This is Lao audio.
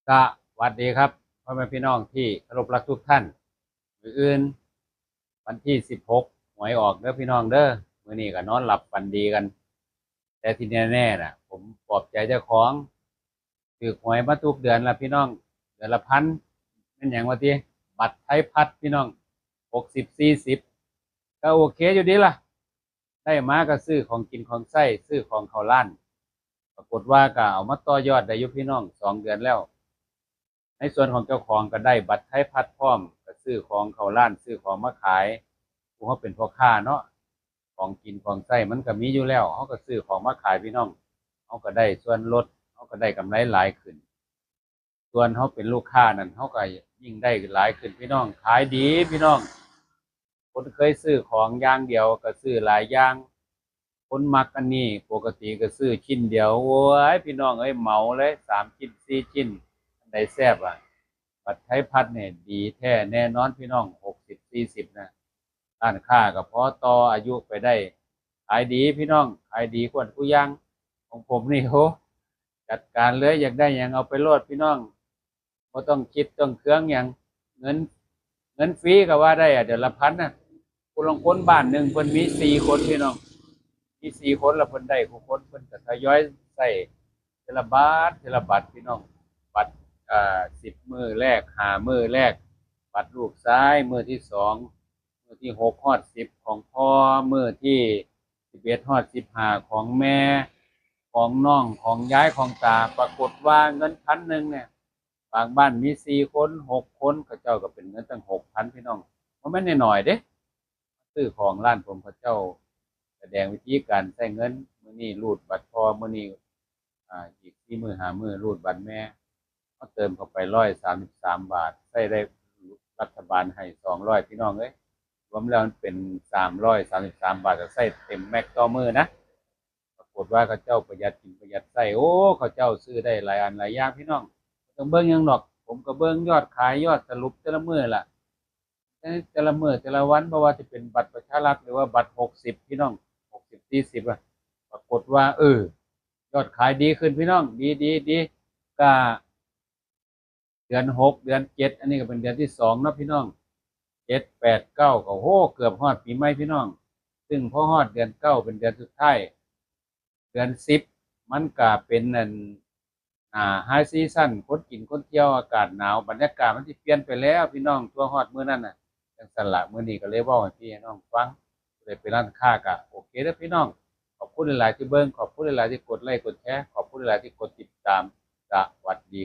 ສະຫວັດດີຄັບ ພໍ່ແມ່ພີ່ນ້ອງທີ່ເຄົາລົບຮັກທຸກທ່ານ. ມື້ອື່ນວັນທີສິບຫົກ ຫວຍອອກເດີພີ່ນ້ອງເດີ. ມື້ນີ້ກໍນອນຫຼັບຝັນດີກັນ ແຕ່ທີ່ແນ່ໆນະ ຜົມປອບໃຈເຈົ້າຂອງ ຖືກຫວຍມາທຸກເດືອນລະພີ່ນ້ອງ ເດືອນລະພັນ. ແມ່ນຫຍັງວະຕິ? ບັດໄທພັດພີ່ນ້ອງ ຫົກສິບ ສີ່ສິບ ກໍໂອເຄຢູ່ເດລະ. ໄດ້ມາກໍຊື້ຂອງກິນຂອງໃຊ້ ຊື້ຂອງເຂົ້າຮ້ານ ປາກົດວ່າກໍເອົາມາຕໍ່ຍອດໄດ້ຢູ່ພີ່ນ້ອງ ສອງເດືອນແລ້ວ. ໃນສ່ວນຂອງເຈົ້າຂອງກໍໄດ້ບັດໄທພັດພ້ອມ ກໍຊື້ຂອງເຂົ້າຮ້ານ ຊື້ຂອງມາຂາຍ. ຜູ້ເຮົາເປັນພໍ່ຄ້າເນາະ ຂອງກິນຂອງໃຊ້ມັນກໍມີຢູ່ແລ້ວ ເຮົາກໍຊື້ຂອງມາຂາຍພີ່ນ້ອງ ເຮົາກໍໄດ້ສ່ວນລົດ ເຮົາກໍໄດ້ກຳໄລຫຼາຍຂຶ້ນ. ສ່ວນເຮົາເປັນລູກຄ້ານັ້ນ ເຮົາກໍຍິ່ງໄດ້ຫຼາຍຂຶ້ນພີ່ນ້ອງ ຂາຍດີພີ່ນ້ອງ. ຄົນເຄີຍຊື້ຂອງຢ່າງດຽວກໍຊື້ຫຼາຍຢ່າງ ຄົນມັກອັນນີ້ ປົກກະຕິກໍຊື້ຊິ້ນດຽວ ໂອ້ຍ ພີ່ນ້ອງເອີຍ ເໝົາເລີຍ ສາມຊິ້ນ ສີ່ຊິ້ນ ອັນໃດແຊບອະ. ບັດໄທພັດນີ້ດີແທ້ແນ່ນອນພີ່ນ້ອງ ຫົກສິບ ສີ່ສິບນະ ຮ້ານຄ້າກໍພໍຕໍ່ອາຍຸໄປໄດ້. ຂາຍດີພີ່ນ້ອງ ຂາຍດີກວ່າທຸກຢ່າງ. ຂອງຜົມນີ້ ໂຫ ຈັດການເລີຍ ຢາກໄດ້ຫຍັງເອົາໄປໂລດພີ່ນ້ອງ ບໍ່ຕ້ອງຄິດຕ້ອງເຄືອງຫຍັງ. ເງິນ ເງິນຟຣີກໍວ່າໄດ້ອະ ເດືອນລະພັນນະ. ຜູ້ລາງຄົນບ້ານໜຶ່ງເພິ່ນມີສີ່ຄົນພີ່ນ້ອງ ມີສີ່ຄົນລະເພິ່ນໄດ້ຄູ່ຄົນ ເພິ່ນກໍທະຍອຍໃຊ້ເທື່ອລະບາດ ເທື່ອລະບາດພີ່ນ້ອງ. ບັດ ເອີ ສິບມື້ແລກ ຫ້າມື້ແລກ ບັດລູກຊາຍ ມື້ທີສອງ ມື້ທີຫົກຮອດສິບຂອງພໍ່ ມື້ທີສິບເອັດຮອດສິບຫ້າຂອງແມ່ ຂອງນ້ອງ ຂອງຍາຍ ຂອງຕາ. ປາກົດວ່າເງິນພັນໜຶ່ງນີ້ ບາງບ້ານມີສີ່ຄົນ ຫົກຄົນ ເຂົາເຈົ້າກໍເປັນເງິນຕັ້ງຫົກພັນພີ່ນ້ອງ ບໍ່ແມ່ນນ້ອຍໆເດ້. ຊື້ຂອງຮ້ານຜົມ ເຂົາເຈົ້າສະແດງວິທີການໃຊ້ເງິນ ມື້ນີ້ຮູດບັດພໍ່ ມື້ນີ້ ອາ ອີກສີ່ມື້ຫ້າມື້ຮູດບັດແມ່ ເຮົາເຕີມເຂົ້າໄປຮ້ອຍສາມສິບສາມບາດ ໃຊ້ໄດ້ ລັດຖະບານໃຫ້ສອງຮ້ອຍພີ່ນ້ອງເອີຍ ລວມແລ້ວມັນເປັນສາມຮ້ອຍສາມສິບສາມບາດ ກໍໃຊ້ເຕັມແມັກຕໍ່ມື້ນະ. ປາກົດວ່າເຂົາເຈົ້າປະຢັດກິນປະຢັດໃຊ້ ໂອ້ ເຂົາເຈົ້າຊື້ໄດ້ຫຼາຍອັນຫຼາຍຢ່າງພີ່ນ້ອງ. ບໍ່ຕ້ອງເບິ່ງຫຍັງດອກ ຜົມກໍເບິ່ງຍອດຂາຍ ຍອດສະຫຼຸບແຕ່ລະມື້ລະ ແຕ່ລະມື້ແຕ່ລະວັນ ບໍ່ວ່າຈະເປັນບັດປະຊາລັດ ຫຼືວ່າບັດຫົກສິບພີ່ນ້ອງ ຫົກສິບ ສີ່ສິບອະ ປາກົດວ່າ ເອີ ຍອດຂາຍດີຂຶ້ນພີ່ນ້ອງ ດີ ດີ ດີ. ກະເດືອນຫົກ ເດືອນເຈັດ ອັນນີ້ກໍເປັນເດືອນທີສອງເນາະພີ່ນ້ອງ ເຈັດ ແປດ ເກົ້າ ກໍ ໂຫ ເກືອບຮອດປີໃໝ່ພີ່ນ້ອງ. ຊຶ່ງພໍຮອດເດືອນເກົ້າ ເປັນເດືອນສຸດທ້າຍ ເດືອນສິບ ມັນກະເປັນອັນ ອາ high season ຄົນກິນຄົນທ່ຽວ ອາກາດໜາວ ບັນຍາກາດມັນຊິປ່ຽນໄປແລ້ວພີ່ນ້ອງ ທົ່ວຮອດມື້ນັ້ນນະ. ຈັ່ງຊັ້ນລະ ມື້ນີ້ກໍເລີຍເວົ້າໃຫ້ພີ່ໃຫ້ນ້ອງຟັງ ຜູ້ໃດໄປຮ້ານຄ້າກະໂອເຄເດີພີ່ນ້ອງ. ຂອບຄຸນຫຼາຍໆທີ່ເບິ່ງ ຂອບຄຸນຫຼາຍໆທີ່ກົດໄລກົດແຊ ຂອບຄຸນຫຼາຍໆທີ່ກົດຕິດຕາມ. ສະຫວັດດີ